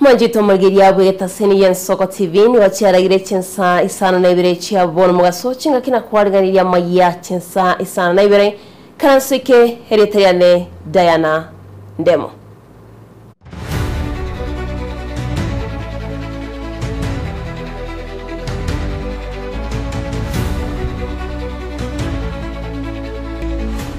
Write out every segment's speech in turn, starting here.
Mwanchete omorigereria bw'egetaseni y'Ensoko TV nigo chiaragire chinsa isano na ibere chia bono mogaso chingaki na kwariganiria amayia chinsa isano na ibere karanso eke erieta riane Diana Ndemo.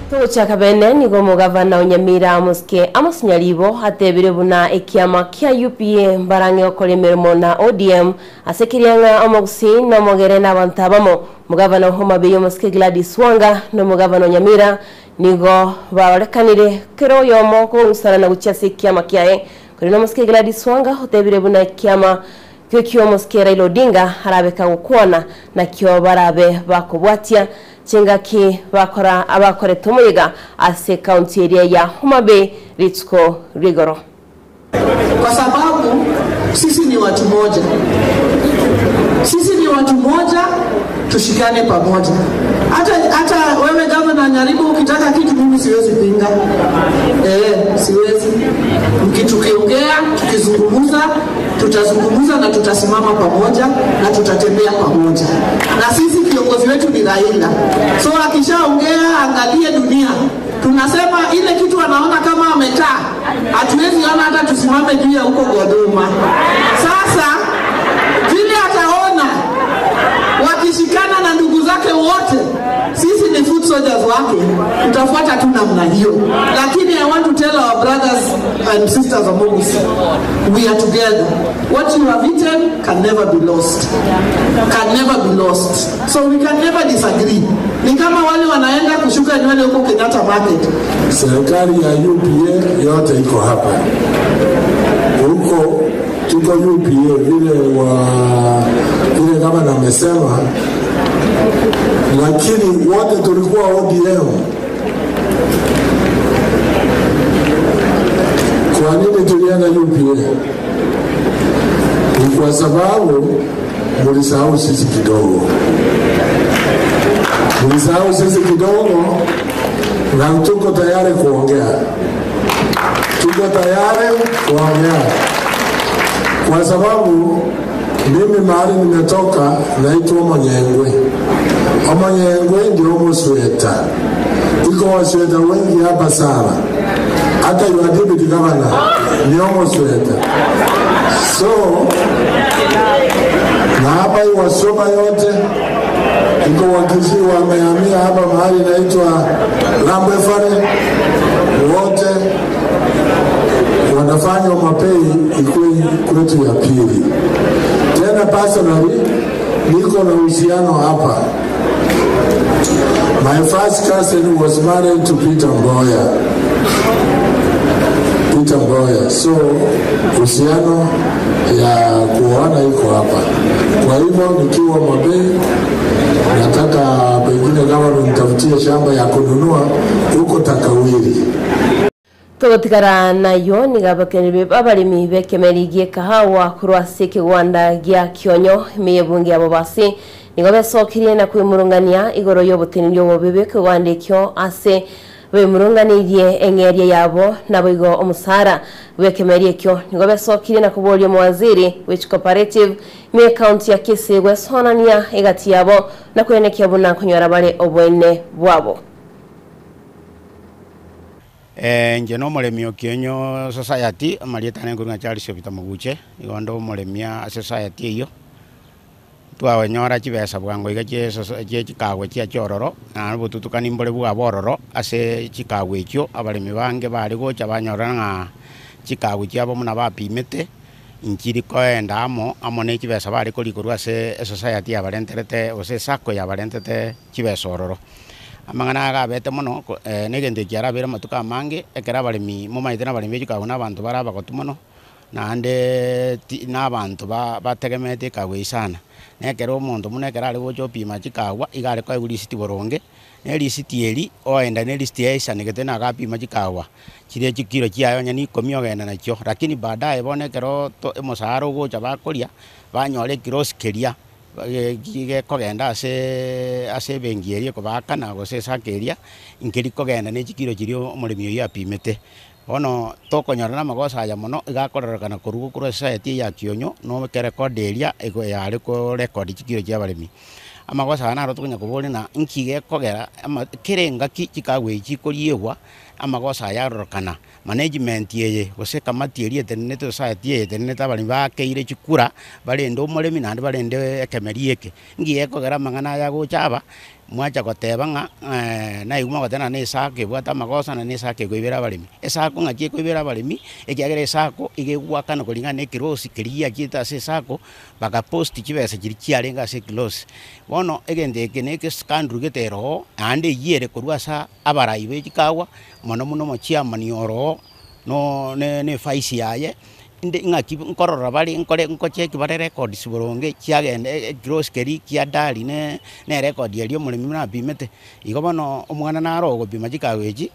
Togochaka bene nigo omogavana o Nyamira Amos Amos Nyaribo atebire buna ekiama kia UPA mbarang'e gokora emeremo na ODM ase keria ng'a omogusii na omogere na abanto abamo. Omogavana o Homa Bay Omosike Gladys Wanga na omogavana o Nyamira nigo barorekanire kera oyomo kong'usana na gochia ase ekiama kiaye. Korende Omosike Gladys Wanga otebire buna ekiama Gekio omosike Raila Odinga arabe kagokwana, nakio barabe bakobwatia chingaki bakora abakorete omoyega ase ekaunti eria ya Homa Bay rituko rigoro. Kwa sababu sisi ni watu moja, sisi ni watu moja, tushikane pamoja. Hata hata wewe gavana Nyaribo, ukitaka kitu mimi siwezi pinga, eh, siwezi. Mkitukiongea, tukizungumza, tutazungumza na tutasimama pamoja na tutatembea pamoja. Na sisi kiongozi wetu ni Raila, so akishaongea angalie dunia. Tunasema ile kitu anaona kama ametaa, hatuwezi ona hata tusimame juu ya huko Godoma. Sasa vile ataona wakishikana na ndugu zake wote, sisi ni foot soldiers wake, tutafuata tu namna hiyo. Lakini I want to tell our brothers and sisters of Mogusi, we are together. What you have eaten can never be lost, can never be lost. So we can never disagree. Ni kama wale wanaenda kushuka nywele huko Kenyatta Market. Serikali ya UPA yote iko hapa huko, tuko UPA vile wa vile gavana amesema, lakini wote tulikuwa ODM. Kwa nini tulienda UPA? Ni kwa sababu mulisahau sisi kidogo, mulisahau sisi kidogo, na tuko tayari kuongea, tuko tayari kuongea kwa sababu mimi mahali nimetoka naitwa Omonyengwe. Omonyengwe ndio Omusweta, iko wasweta wengi hapa sana, hata your deputy governor ni Omusweta. So na hapa hii Wasoma yote iko Wakisii wamehamia hapa mahali inaitwa Lambwefare, wote wanafanya Homabay ikuwe kwetu ya pili. Tena personally niko na uhusiano hapa. My first cousin was married to Peter Mboya. Peter Mboya. So uhusiano ya kuoana iko hapa. Kwa hivyo nikiwa Homabay nataka pengine kama nitafutie shamba ya kununua huko Takawiri. Togotigara nayo niga abakeneri abaremi bekemeri gie kahawa korwa ase ekegwanda gia kionyo emeyebunge abo basi nigo besokirie na kwemurungania igoro ya oboteneri obobe ekegwanda ekio ase bemurunganirie eng'eria yabo nabo igo omusara bwekemeri ekio nigo besokirie na koboria omowaziri which cooperative me county ya Kisii gwesonania egati yabo na kwenekia buna konyora bare obwene bwabo. Inche na omoremi o Kionyo Society, amarieta ane nkorwa ng'a Charles Obita Moguche, igo nde omoremi ase society eyio. Twanyora chibesa bwango iga chia esoso chia chikagwa chiacha ororo, naende obotutukani mbore bwaba ororo ase chikagwa echio, abaremi bange bare gocha banyora ng'a chikagwa chiabo buna bapimete, nchiri koenda amo, amo na echibesa bare korikorwa ase esociety yabarenterete gose esacco yabarentete chibesa ororo. Amang'ana aya agabete mono ko na egento eki arabeire amatuko amange, ekero abaremi momaete na abaremi ba echikagwa na abanto bare abagotu mono, naendeee ti na abanto ba bategemeete ekagwa eywo sana. Na ekero omonto buna ekero are gocha opima chikagwa, iga are koegwa risiti boronge, na erisiti eri, oenda na erisiti yaisanegete na agapima chikagwa chiria chikiro chiaye onye na ikomi ogenda nachio. Lakini baadaye bono ekero to omosara ogocha bakoria, banyora ekirosi keria gekogenda aseeee ase ebenki eria ekobaakana gose esacco eria, nkeri kogenda na echikiro chiria omoremi oywo apimete. Bono tokonyora na amagoso aya mono, iga akororekana korwa korwa esociety eye ya Kionyo, na ekerekodo eria ego yare korekodi chikiro chia abaremi. Amagoso aya naro tokonya koboria ng'a nki gekogera ama kera engaki chikawa echi chikoriegwa, amagoso aya arorekana. Management eye gose ekamati eria etenenete society eye etenenete abaremi bakeire chikura, barende omoremi naende barende ekemeri eke. Nki gekogera amang'ana aya agocha aba, mwacha goteba ng'a naigwa mogoteba ng'a na esako ebwate amagoso na esako ekoibera abaremi. Esako ng'aki ekoibera abaremi, ekiagera esako iga egoakana koringana na ekirosi keria giachiete ase esako, bakapost chibesa chiria chiarenge ase ekirosi. Bono egento eke na egescandal gete ere oo, naende eywo ere korwa asa abarai be chikawa, mono mono omochiamani oro oo, na efaisi yaye, inde ng'aki nkorora bare nkore nkocheki bare records boronge chiagenda ekirosi keria kia dari ne na erecord eria omoremi buna apimete. Igo bono omwana naro ogopima chikawa echi,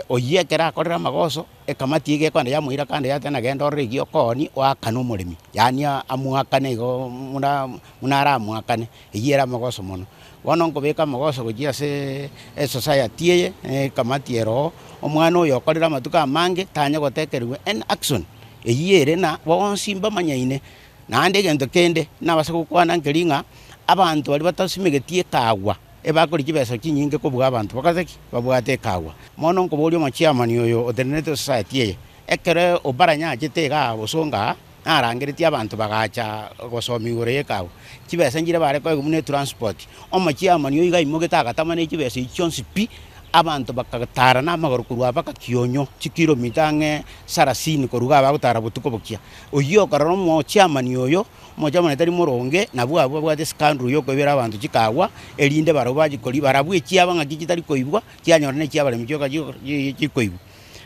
oyio ekero akorire amagoso, ekamati iga ekogenda yamoira kando yateba nagenda orore egia okooni oakane omoremi, yaani amoakane igo buna buna aramoakane, eyio ere amagoso mono. Bono nkobeka amagoso gochia aseeee esociety eye, na ekamati ere oo, omwana oyo okorire amatuko amange, tanya gotekerigwa any action, eyio ere na bonsi mbamanyaine. Naende egento kende, nabasa gokwana nkeri ng'a, abanto baria batasimegeti ekagwa, ebakoria chibesa chinyinge kobua abanto bakorete ki? Babwate ekagwa. Mono nkoboria omochiamani oyo otenenerete esociety eye, ekero obaranya achete igaa bosongo aa, narangeretie abanto bagacha gosoma igoro y'ekagwa, chibesa nchire bare koegwa buna etransport, omochiamani oyo iga aimogete agatama ne chibesa echio chionsi pi, abanto bagatara na amagoro korwa mpaka kionyo, chikilomita ang'e sarasini korwa iga bagotara botuko bokia. Oyio okorora omochiamani oyo, omochiamani tari moronge, nabwo abwo babwate escandal ya okoibera abanto chikagwa, erinde barabwo bachie koria barabwo echiabo ng'aki chitari koibwa, chianyora na echiabaremi chioka chikoibwa.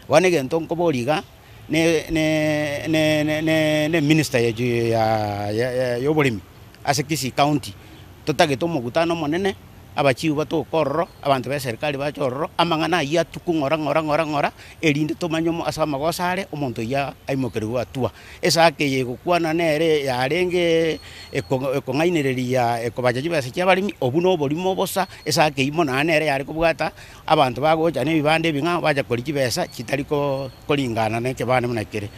Bono egento nkoboria iga. ne eminister ya oboremi ase Kisii county, totagete omokutano omonene, abachifu batoke ororo, abanto ba eserikari bache ororo, amang'ana aywo atuku ng'ora ng'ora ng'ora ng'ora, erinde tomanye ase amagoso are, omonto oyio aimokerigwe hatua. Esaka eye egokwana nere yarenge ekong'ainereria ekobacha chibesa chia abaremi, obwo na oborimo bosa, esaka eywo mono naende nere yare kobwata. Abanto bagocha nebibanda ebing'ao bacha koria chibesa chitari koringana nekebande buna kere.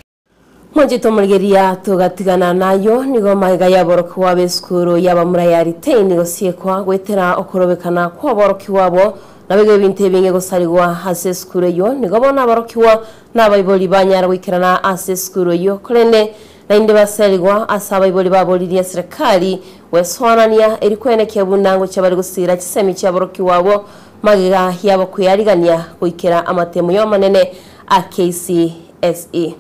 Mwanchete omorigereria togatigana nayio, nigo magega y'aborokigwa b'esukuru y'abamura ya Litein gosiekwa goetera okorobekana kw'aborokigwa abwo, nabo ebinto ebinge gosarigwa ase esukuru eyio, nigo bono aborokigwa na abaibori banyara goikerana ase esukuru eyio, korende naende baserigwa ase abaibori baboririe eserekari gwesoanania eri kwenekia buna ngochia bare gosiira chisemi chi'aborokigwa abwo Magega yabo kwearigania goikera amatemo y'amanene a KCSE.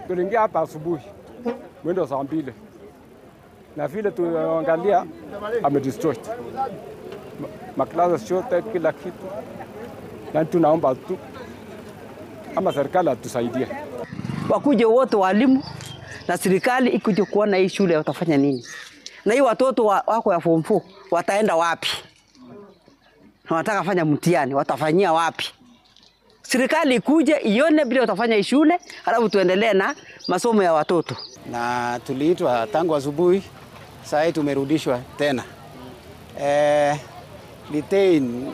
Tuliingia hapa asubuhi mwendo saa mbili na vile tuangalia amedestroy maklasi yote kila kitu, na tunaomba tu ama serikali atusaidie, wakuje wote walimu na serikali ikuje kuona hii shule watafanya nini, na hii watoto wako ya form 4 wataenda wapi? Na wanataka fanya mtihani watafanyia wapi? Serikali ikuje ione vile watafanya hii shule, halafu tuendelee na masomo ya watoto. Na tuliitwa tangu asubuhi, saa hii tumerudishwa tena. Litein,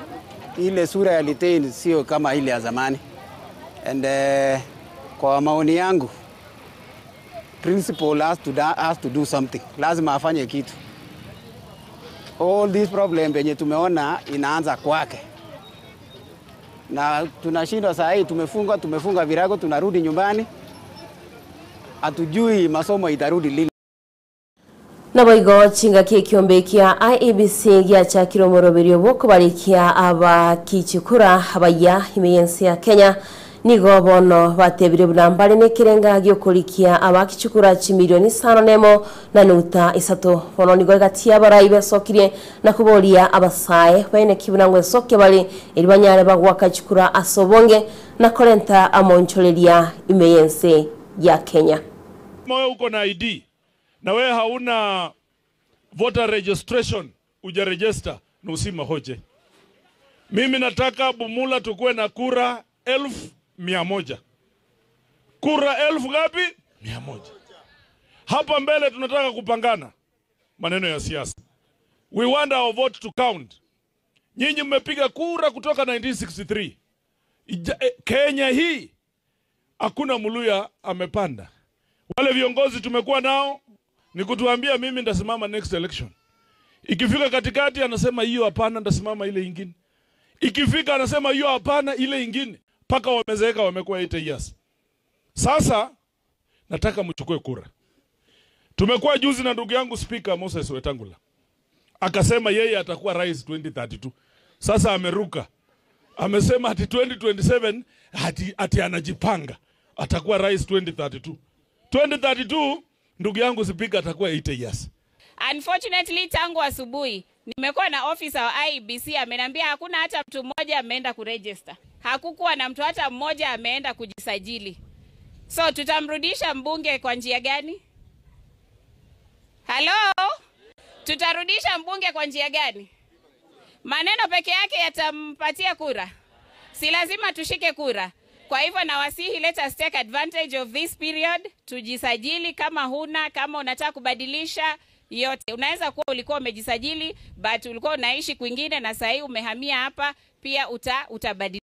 ile sura ya Litein sio kama ile ya zamani. And kwa maoni yangu principal has to do something. Lazima afanye kitu. All these problem yenye tumeona inaanza kwake. Na tunashindwa saa hii, tumefunga virago, tunarudi nyumbani. Hatujui masomo itarudi lini. Naboigo chingaki ekiombe kia IEBC giachakire omoroberio bw'okobarikia abakichikura abaya ime y'ense ya Kenya nigo bono batebire buna mbare n'ekerenga giokorikia abakichukura chimilioni isano nemo na nuta isato bono nigo egati abarai besokirie na kuboria abasae baine kibuna ngwesokia bari eri banyare bagwaka chikura ase obonge na korenta amonchoreria ime y'ense ya Kenya. Moyo uko na ID na wewe hauna voter registration, ujaregister na usimahoje. Mimi nataka Bumula tukue na kura 1,100. Kura elfu ngapi? 100. Hapa mbele tunataka kupangana maneno ya siasa. We want our vote to count. Nyinyi mmepiga kura kutoka 1963. Kenya hii hakuna Mluya amepanda. Wale viongozi tumekuwa nao ni kutuambia mimi ndasimama next election. Ikifika katikati anasema hiyo hapana, ndasimama ile ingine. Ikifika anasema hiyo hapana, ile ingine, mpaka wamezeeka, wamekuwa 80 years. Sasa nataka mchukue kura. Tumekuwa juzi na ndugu yangu Speaker Moses Wetangula akasema yeye atakuwa rais 2032. Sasa ameruka amesema ati 2027 ati anajipanga atakuwa rais 2032. 2032 ndugu yangu Spika atakuwa 80 years. Unfortunately, tangu asubuhi nimekuwa na officer wa IEBC ameniambia hakuna hata mtu mmoja ameenda kuregister. Hakukuwa na mtu hata mmoja ameenda kujisajili. So tutamrudisha mbunge kwa njia gani? Halo? Tutarudisha mbunge kwa njia gani? Maneno peke yake yatampatia kura? Si lazima tushike kura. Kwa hivyo nawasihi, let us take advantage of this period, tujisajili kama huna, kama unataka kubadilisha yote. Unaweza kuwa ulikuwa umejisajili but ulikuwa unaishi kwingine na sahii umehamia hapa, pia utabadilisha.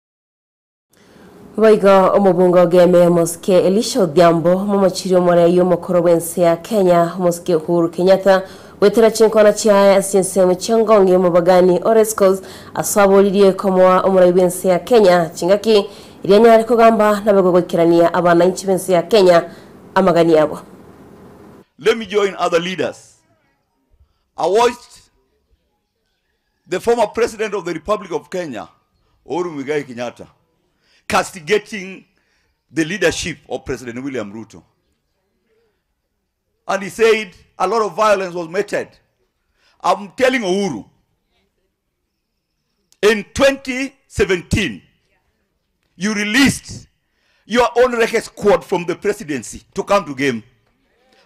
Boigo omobunge ogeme Mosike Elisha Odhiambo momochiri omorei omokoro bwense ya Kenya Mosike Uhuru Kenyatta gwetera chinkwana chiaye ase ensemo chiangonge omobagani Orescos asaboririe komoa omorai bwense ya Kenya chingaki iria nyare kogamba nabego goikerania abananchi bense ya Kenya amagani yabo. Let me join other leaders. I watched the former president of the Republic of Kenya, Uhuru Muigai Kenyatta, castigating the leadership of President William Ruto. And he said a lot of violence was meted. I'm telling Uhuru, in 2017, you released your own record squad from the presidency to come to game.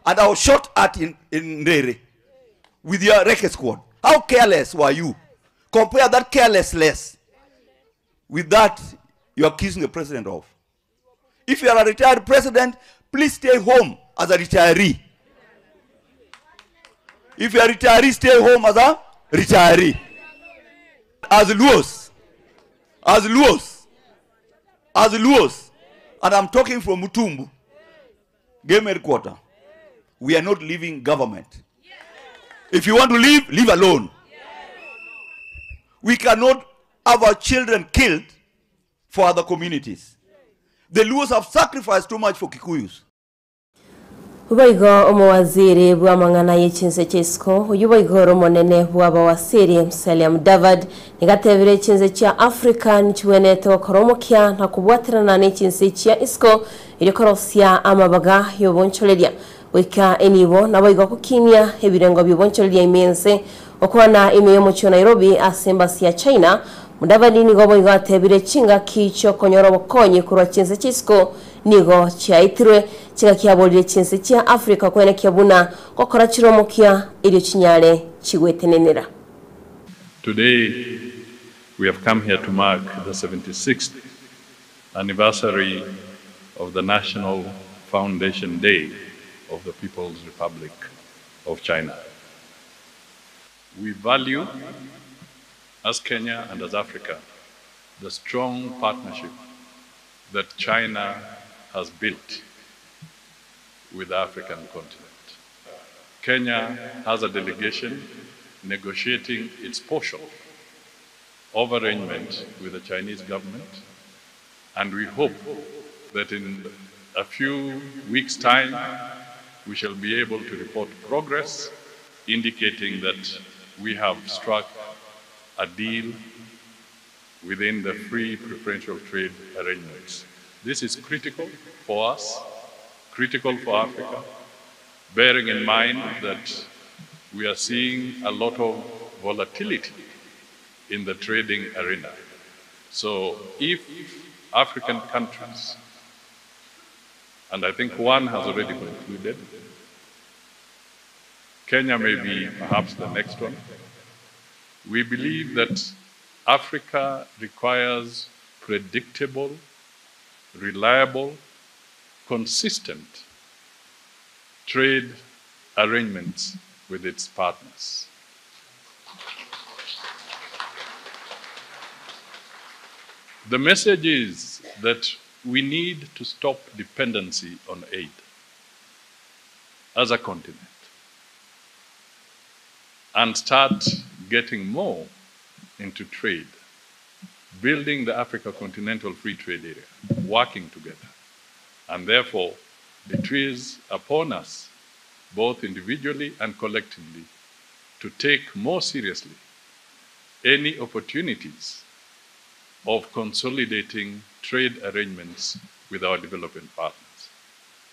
And I was shot at in Ndere with your record squad. How careless were you? Compare that carelessness with that you are accusing the president of. If you are a retired president, please stay home as a retiree. If you are a retiree, stay home as a retiree. As Luos, as Luos, as Luos, and I'm talking from Mutumbu, game headquarters. We are not leaving government. If you want to leave, leave alone. We cannot have our children killed for other communities. The Luos have sacrificed too much for Kikuyus. Boigo omowaziri bw'amang'ana y'echinse ky'esiko oyu boigo omonene bw'abawasiri Musalia Mudavadi nigatebire echinse chia Africa nichiwenete gokora omokia na kubwatirana n'echinse chia isiko irikorosia amabaga y'obonchoreria goika enibo nabo igo kukinia ebirengo by'obonchoreria imense okwana ime y'omochi wa Nairobi ase embassy ya China. Mudavadi nigo boigo atebire chingaki chiokonyora obokonyi korwa chinse chisiko nigo chiaitirwe chigakiaborire chinse chia Africa kwenekia buna gokora chiromokia irio chinyare chigwetenenera. Today we have come here to mark the 76th anniversary of the National Foundation Day of the People's Republic of China. We value, as Kenya and as Africa, the strong partnership that China has built with the African continent. Kenya has a delegation negotiating its portion of arrangement with the Chinese government, and we hope that in a few weeks' time, we shall be able to report progress indicating that we have struck a deal within the free preferential trade arrangements. This is critical for us, critical for Africa, bearing in mind that we are seeing a lot of volatility in the trading arena. So if African countries, and I think one has already concluded, Kenya may be perhaps the next one, we believe that Africa requires predictable, reliable, consistent trade arrangements with its partners. The message is that we need to stop dependency on aid as a continent and start getting more into trade, building the Africa Continental Free Trade Area, working together. And therefore, it is upon us, both individually and collectively, to take more seriously any opportunities of consolidating trade arrangements with our development partners.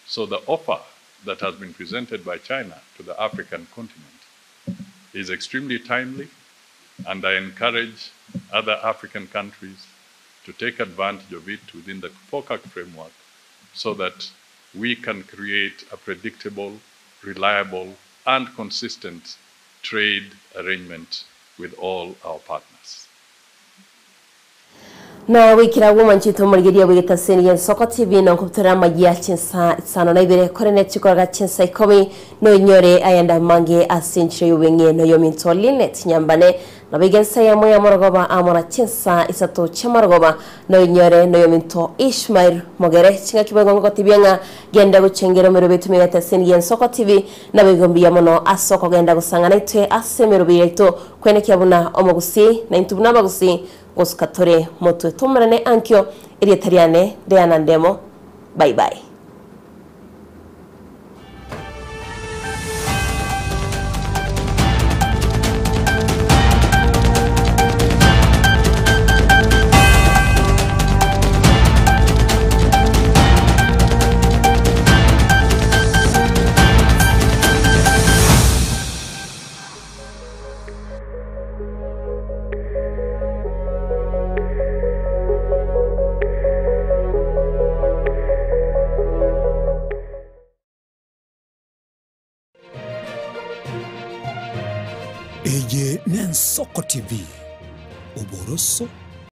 So the offer that has been presented by China to the African continent is extremely timely, and I encourage other African countries to take advantage of it within the FOCAC framework so that we can create a predictable, reliable, and consistent trade arrangement with all our partners. Na gwikira gwomanchete omorigeria bw'egetaseni gia Nsoko TV na nkobutora amaiya chinsa isano na ibere korende chikoraga chinsa ikomi noinyore ayanda mange ase enchera y'obweng'e noyominto Linet Nyambane nabo iga ensa eyemo ya morogoba amo na chinsa isato chi'amarogoba noinyore noyominto Ishmael Mogere chingaki boigo ngogotebia ng'a genda gochengera emerobe etume y'egetaseni gia Nsoko TV nabo igo mbuya mono ase okogenda gosang'ana intwe ase emerobe yaito kwenekia buna omogusii na intwe buna abagusii Gosuka tore motwe tomerane ankio erieta riane Diana Ndemo bye bye. Eye n'Ensoko TV, oboroso